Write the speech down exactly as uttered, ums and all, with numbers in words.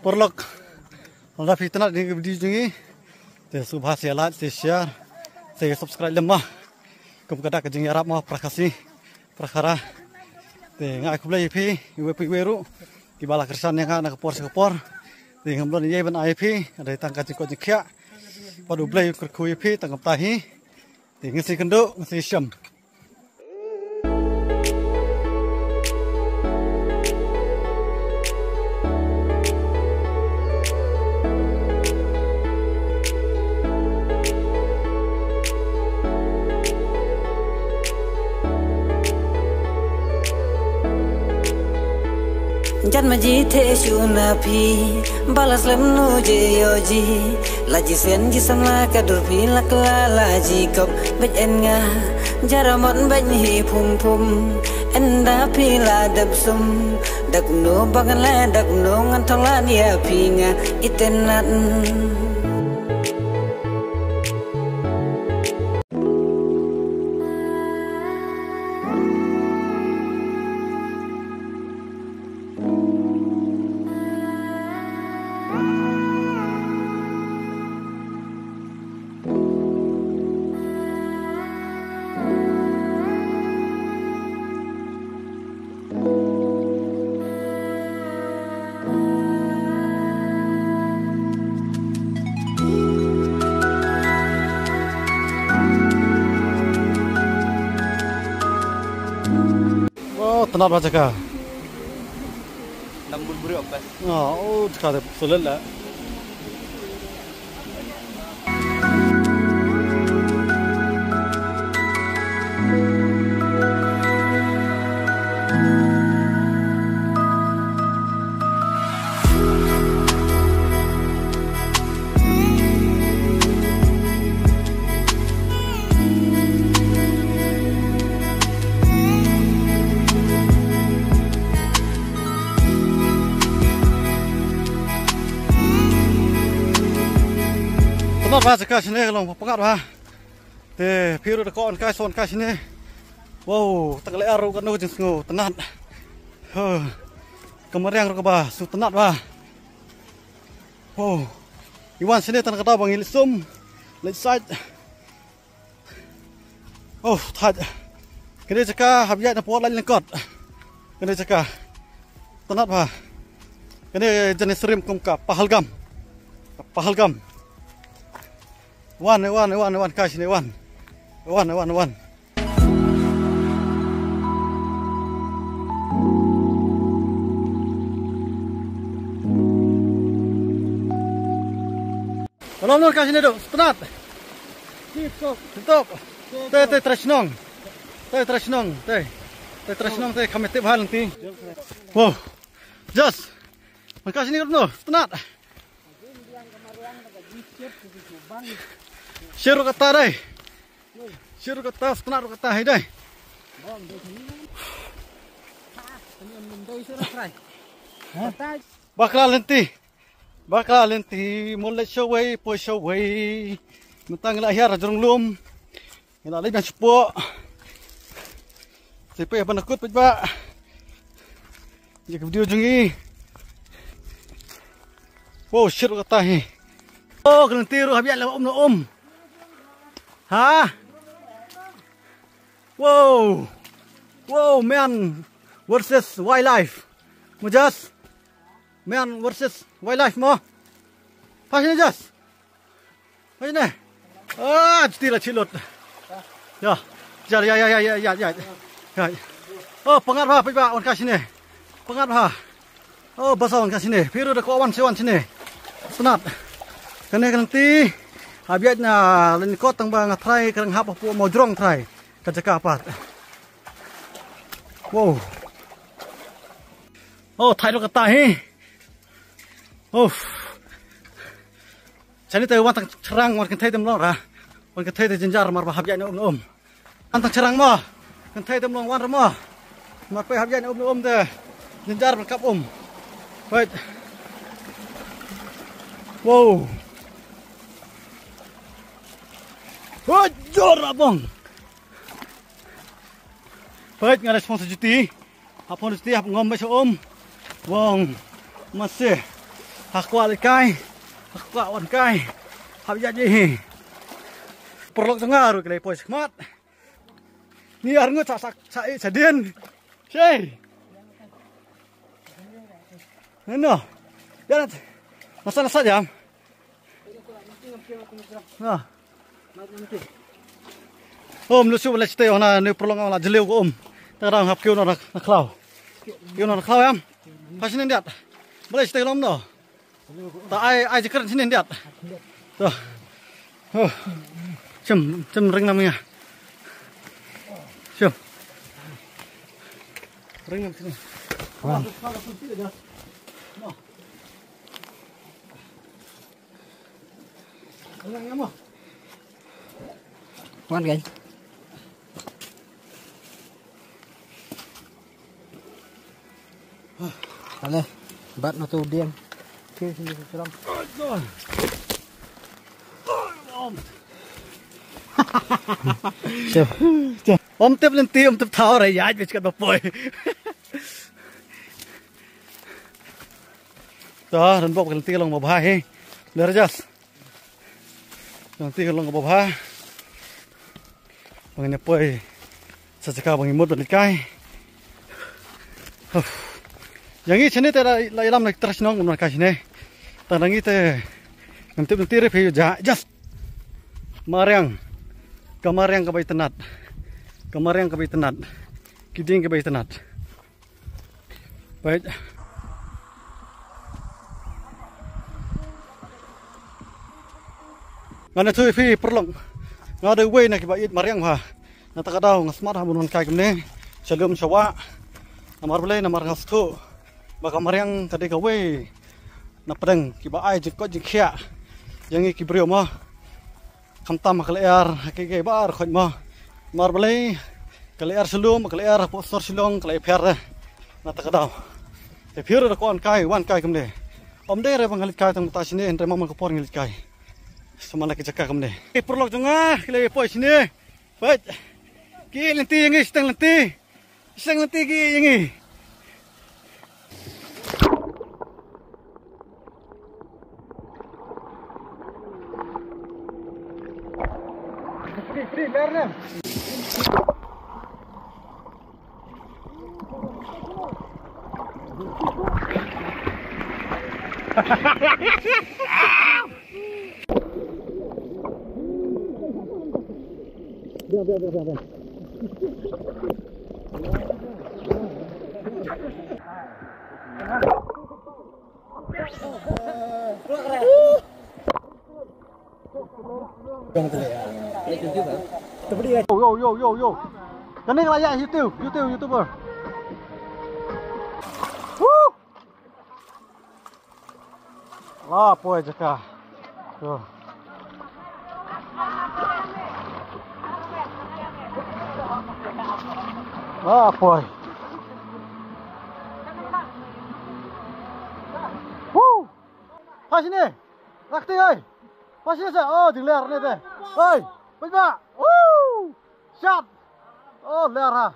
Paralok, lada phi itynnad ïa ka video jong ngi, te sngewbha sa like, sa share, sa subscribe lem mo. Kum ka dak ka jingïarap mo para Khasi, para Khara. Te nga ai khublei ïa phi iwei pa iwei ruh kiba la kyrshan ïa nga na ka por sha ka por. Te ngam don ei ei ban ai ïa phi, dei tang ka jingkoit jingkhiah. Bad U Blei un kyrkhu ïa phi tang kumta hi. Te ngin sa ïakynduh, ngin sa ïashem. Jan ma ji the shu na phi, ba la slem nu je ïoh ji. La ji sien ji samla ka dur phi la kla la ji kop bej en nga. Jaramot bej hi phum phum, en da phi la dep sum. Dak nu ba ngan le dak nu ngan thong la nia phi nga iten nat. Oh, tnat ba jaka. Nang bul buri opas. Oh, oh, jaka de sulit lah. Tnat ba jaka shane ka long pyngat ba. Te phi ruh da ka wan kai son kai shane. Wow, tang ka lyer ruh katno ka jingsngew tnat. Huh. Ka mariang ruh kaba sngewtynnat ba. Wow. I wan shane tang ka daw ba ngi leit sum, leit sait. Oh, thait. Kane jaka hap ïaid na por lait lyngkot. Kane jaka. Tnat ba. Kane jane srim kum ka Pahalgam. Pahalgam. Wan, wan, wan, wan, kai shane wan. Wan, wan, wan. Along nun ka shane dok, sepenat. Tip top. Tip top. Te, te, trai shnong. Te, trai shnong. Te. Te, trai shnong, te, kami tip hal nanti. Wow. Jas. Ka shane dok, sepenat. Syiru kata dai. Syiru kata, sepenat kata, hai dai. Bakla lynti. Bakla lynti, mol leit shawei, poi shawei. Mynta ngi la hiar jrong lum. Ngi la leit ban shapoh. Te peit ban kut peit ba. Ïa ka video jong ngi. Wow, shit kata hi. Oh, ka lynti ruh hap ïaid la um la um. Ha? Wow. Wow, man versus wildlife. Mujas. Man versus wildlife mo. Pas ni Jas. Pas ni. Ah, juti la chilut. Ya. Ya, ya, ya, ya, ya, ya, ya. Ya. Oh, pyngat bha, pynbat wan ka shane. Pyngat bha. Oh, basa wan ka shane. Phi ruh da ko wan shi wan shane. Sepenat. Kane ka lynti. Hap ïaid na lyngkot tang ba nga trai ka rang hap hapoh mawjrong trai. Ka jaka pat. Wow. Oh, thait ruh kata hi. Uff. Shane te wan tang shyrang wan kynthei te ym long ra. Wan kynthei te jynjar mar ba hap ïaid na um na um. Wan tang shyrang mo. Kynthei te ym long wan ra mo. Mar peit hap ïaid na um na um te jynjar ban kap um. Peit. Wow. Hoi jor abong. Peit nga da shong sa juti. Hap phong juti hap ngom ba sha um. Wong. Mase. Ha kwah leit kai. Ha kwah wan kai. Hap ïaid hi. Paralok jong nga ruh ki la poi shakhmat. Ngi arngut sa sa sa eh sa dien. Shei. Neno. Ya. Nasa nasa jam. Na. Um, lu shu balei shatei na ne paralok nga la jylliew ko um. Ta dang hap kiew na na khlaw. Kiew na khlaw em. Pha shane ndiat. Balei shatei lom no. Ta ai ai jikran shane ndiat. To. Oh. Chem chem ring nam ya. Chem. Ring nam shane. Wan kan. Ale, bat na tu diam. Ke sini seram. Siap. Om tip nanti om tip tahu raya aja kat bapoi. Dah, dan bok nanti long babah he. Dah jas. Nanti ka long kaba bha. Ba ngin ïa poi sa jaka ba ngi mut ban leit kai. Huh. Ïa ngi shane te la, la ïalam na ki trai shnong ban kai shane. Tang da ngi te ngam tip nanti re phi ja just mariang. Ka mariang kaba itynnad. Ka mariang kaba itynnad. Ki dieng kaba itynnad. Peit. Ngan ïathuh ïa phi paralok. Nga dei uwei na kiba ïeit mariang bha. Na kata ka daw nga smat ha ban wan kai kumne. Sha lum sha wah. Namar balei namar nga sngewthuh ba ka mariang ka dei kawei na pdeng kiba ai jingkoit jingkhiah ïa ngi ki briew mo. Khamtam ha ka lyer ha kiei kiei baroh khoit mo. Namar balei ka lyer sha lum, ka lyer hapoh sor Shillong ka la ïapher re. Na kata ka daw te phi ruh da ka wan kai, wan kai kumne. Ym dei re ba nga leit kai tang mynta shane, hynrei man man ka por ngi leit kai. Sa man la ki jaka kumne. Ki paralok jong nga ki la ïa poi shane. Peit. Ki lynti ïa ngi, shiteng lynti. Shiteng lynti ki ïa ngi. Yo, yo, yo, yo, yo. Kane ka la ïa YouTube, YouTube, YouTuber. Woo! La poi jaka. To. La poi. Woo! Pha shane. Rakti oi. Pha shane sa. Oh, jingler ne te. Oi, peit ba. Woo! Shap. Oh, ler ha.